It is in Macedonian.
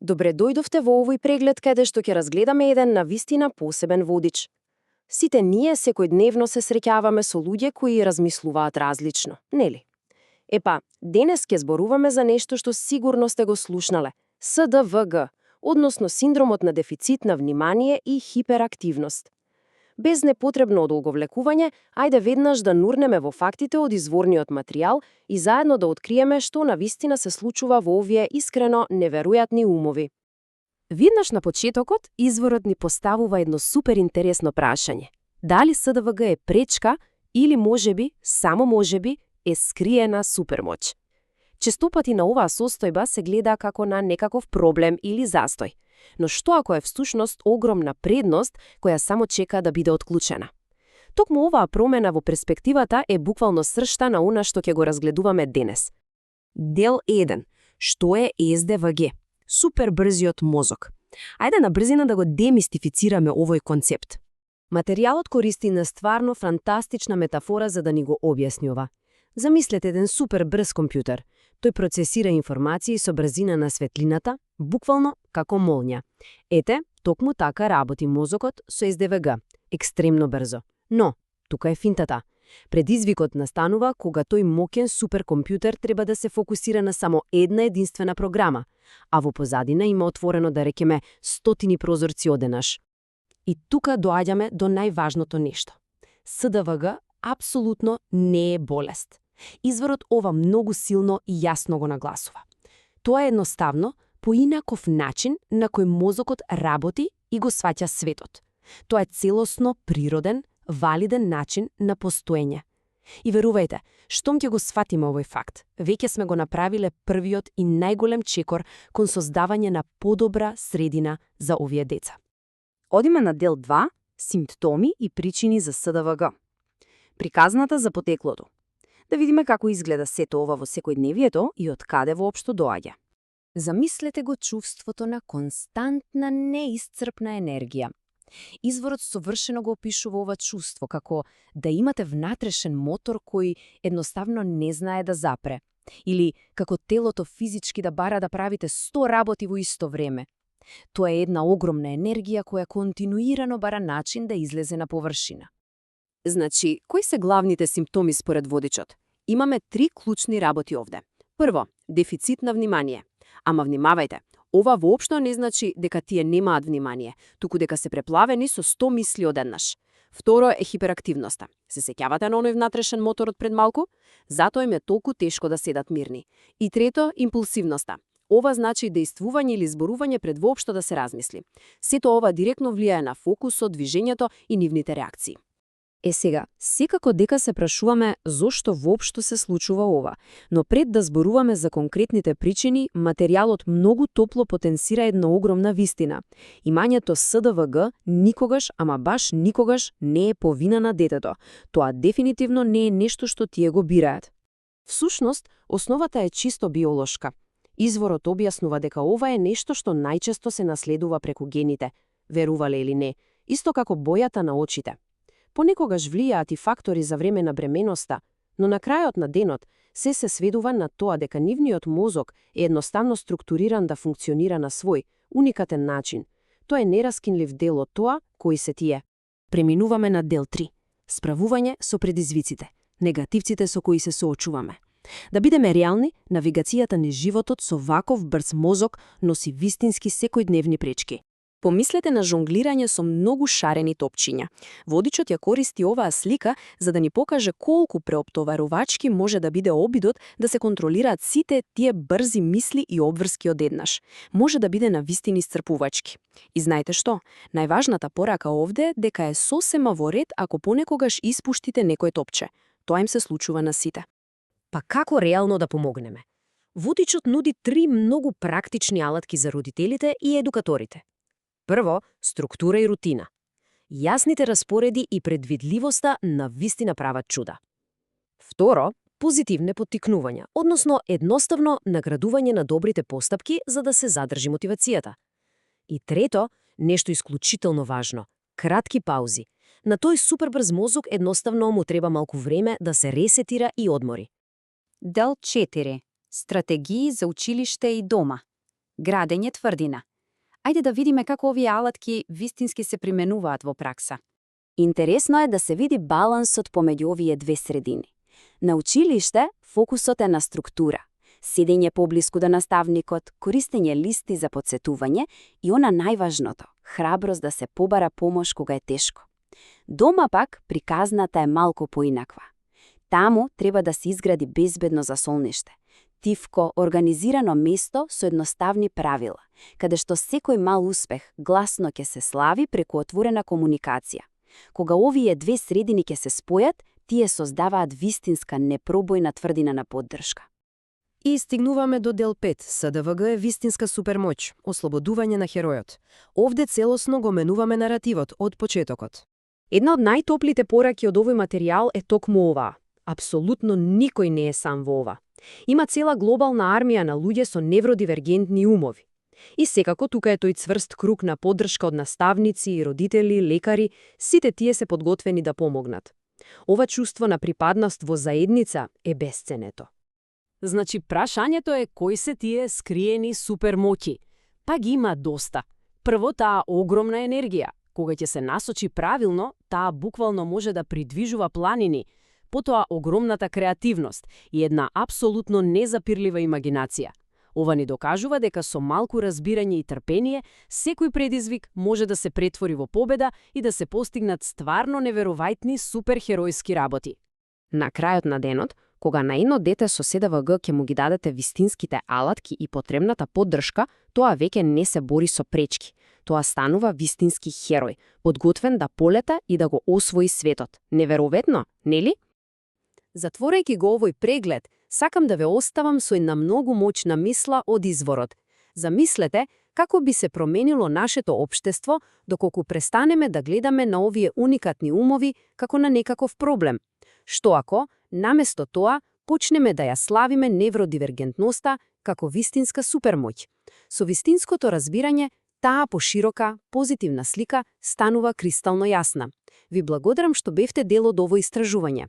Добре дојдовте во овој преглед каде што ќе разгледаме еден навистина посебен водич. Сите ние секојдневно се среќаваме со луѓе кои размислуваат различно, нели? Епа, денес ќе зборуваме за нешто што сигурно сте го слушнале – СДВГ, односно синдромот на дефицит на внимание и хиперактивност. Без непотребно одолговлекување, ајде веднаш да нурнеме во фактите од изворниот материјал и заедно да откриеме што навистина се случува во овие искрено неверојатни умови. Виднаш на почетокот, изворот ни поставува едно супер интересно прашање. Дали СДВГ е пречка или можеби, само можеби, е скриена супермоќ? Честопати на оваа состојба се гледа како на некаков проблем или застој. Но што ако е всушност огромна предност која само чека да биде отклучена? Токму оваа промена во перспективата е буквално сршта на она што ќе го разгледуваме денес. Дел 1. Што е СДВГ? Супербрзиот мозок. Ајде на брзина да го демистифицираме овој концепт. Материјалот користи на стварно фантастична метафора за да ни го објасни ова. Замислете еден супербрз компјутер. Тој процесира информации со брзина на светлината, буквално како молња. Ете, токму така работи мозокот со СДВГ, екстремно брзо. Но, тука е финтата. Предизвикот настанува кога тој моќен суперкомпјутер треба да се фокусира на само една единствена програма, а во позадина има отворено, да рекеме, стотини прозорци одеднаш. И тука доаѓаме до најважното нешто. СДВГ апсолутно не е болест. Изворот ова многу силно и јасно го нагласува. Тоа е едноставно поинаков начин на кој мозокот работи и го сваќа светот. Тоа е целосно природен, валиден начин на постоење. И верувајте, штом ќе го сватиме овој факт, веќе сме го направиле првиот и најголем чекор кон создавање на подобра средина за овие деца. Одиме на дел 2, симптоми и причини за СДВГ. Приказната за потеклото. Да видиме како изгледа сето ова во секојдневието и од каде воопшто доаѓа. Замислете го чувството на константна, неисцрпна енергија. Изворот совршено го опишува ова чувство како да имате внатрешен мотор кој едноставно не знае да запре. Или како телото физички да бара да правите 100 работи во исто време. Тоа е една огромна енергија која континуирано бара начин да излезе на површина. Значи, кои се главните симптоми според водичот? Имаме 3 клучни работи овде. Прво, дефицит на внимание. Ама внимавајте, ова воопшто не значи дека тие немаат внимание, туку дека се преплавени со 100 мисли одеднаш. Второ е хиперактивноста. Се сеќавате на оној внатрешен мотор од пред малку? Затоа им е толку тешко да седат мирни. И трето, импулсивноста. Ова значи дејствување или зборување пред воопшто да се размисли. Сето ова директно влијае на фокусот, движењето и нивните реакции. Сега, секако дека се прашуваме зошто воопшто се случува ова, но пред да зборуваме за конкретните причини, материјалот многу топло потенцира една огромна вистина. Имањето СДВГ никогаш, ама баш никогаш не е по вина на детето. Тоа дефинитивно не е нешто што тие го бираат. Всушност, основата е чисто биолошка. Изворот објаснува дека ова е нешто што најчесто се наследува преку гените, верувале или не, исто како бојата на очите. Понекогаш влијаат и фактори за време на бременоста, но на крајот на денот се сведува на тоа дека нивниот мозок е едноставно структуриран да функционира на свој, уникатен начин. Тоа е нераскинлив дел од тоа кои се тие. Преминуваме на дел 3. Справување со предизвиците, негативците со кои се соочуваме. Да бидеме реални, навигацијата низ животот со ваков брз мозок носи вистински секојдневни пречки. Помислете на жонглирање со многу шарени топчиња. Водичот ја користи оваа слика за да ни покаже колку преоптоварувачки може да биде обидот да се контролираат сите тие брзи мисли и обврски одеднаш. Може да биде навистина исцрпувачки. И знаете што? Најважната порака овде е дека е сосема во ред ако понекогаш испуштите некој топче. Тоа им се случува на сите. Па како реално да помогнеме? Водичот нуди 3 многу практични алатки за родителите и едукаторите. Прво, структура и рутина. Јасните распореди и предвидливоста на вистина прават чуда. Второ, позитивни поттикнувања, односно едноставно наградување на добрите постапки за да се задржи мотивацијата. И трето, нешто исклучително важно – кратки паузи. На тој супербрз мозок едноставно му треба малку време да се ресетира и одмори. Дел 4. Стратегии за училиште и дома. Градење тврдина. Ајде да видиме како овие алатки вистински се применуваат во пракса. Интересно е да се види балансот помеѓу овие две средини. На училиште фокусот е на структура, седење поблиску до наставникот, користење листи за потсетување и она најважното – храброст да се побара помош кога е тешко. Дома пак приказната е малку поинаква. Таму треба да се изгради безбедно засолниште. Тивко, организирано место со едноставни правила, каде што секој мал успех гласно ќе се слави преку отворена комуникација. Кога овие две средини ќе се спојат, тие создаваат вистинска непробојна тврдина на поддршка. И стигнуваме до дел 5. СДВГ е вистинска супермоќ, ослободување на херојот. Овде целосно го менуваме наративот од почетокот. Една од најтоплите пораки од овој материјал е токму оваа. Апсолутно никој не е сам во ова. Има цела глобална армија на луѓе со невродивергентни умови. И секако тука е тој цврст круг на поддршка од наставници, родители, лекари, сите тие се подготвени да помогнат. Ова чувство на припадност во заедница е бесценето. Значи, прашањето е кои се тие скриени супермоќи. Па ги има доста. Прво, таа огромна енергија. Кога ќе се насочи правилно, таа буквално може да придвижува планини. Потоа огромната креативност и една апсолутно незапирлива имагинација. Ова ни докажува дека со малку разбирање и трпение, секој предизвик може да се претвори во победа и да се постигнат стварно неверојатни суперхеројски работи. На крајот на денот, кога на едно дете со СДВГ ќе му ги дадете вистинските алатки и потребната поддршка, тоа веќе не се бори со пречки. Тоа станува вистински херој, подготвен да полета и да го освои светот. Неверојатно, нели? Затворајќи го овој преглед, сакам да ве оставам со една многу моќна мисла од изворот. Замислете како би се променило нашето општество доколку престанеме да гледаме на овие уникатни умови како на некаков проблем. Што ако, наместо тоа, почнеме да ја славиме невродивергентноста како вистинска супермоќ? Со вистинското разбирање, таа поширока, позитивна слика станува кристално јасна. Ви благодарам што бевте дел од овој истражување.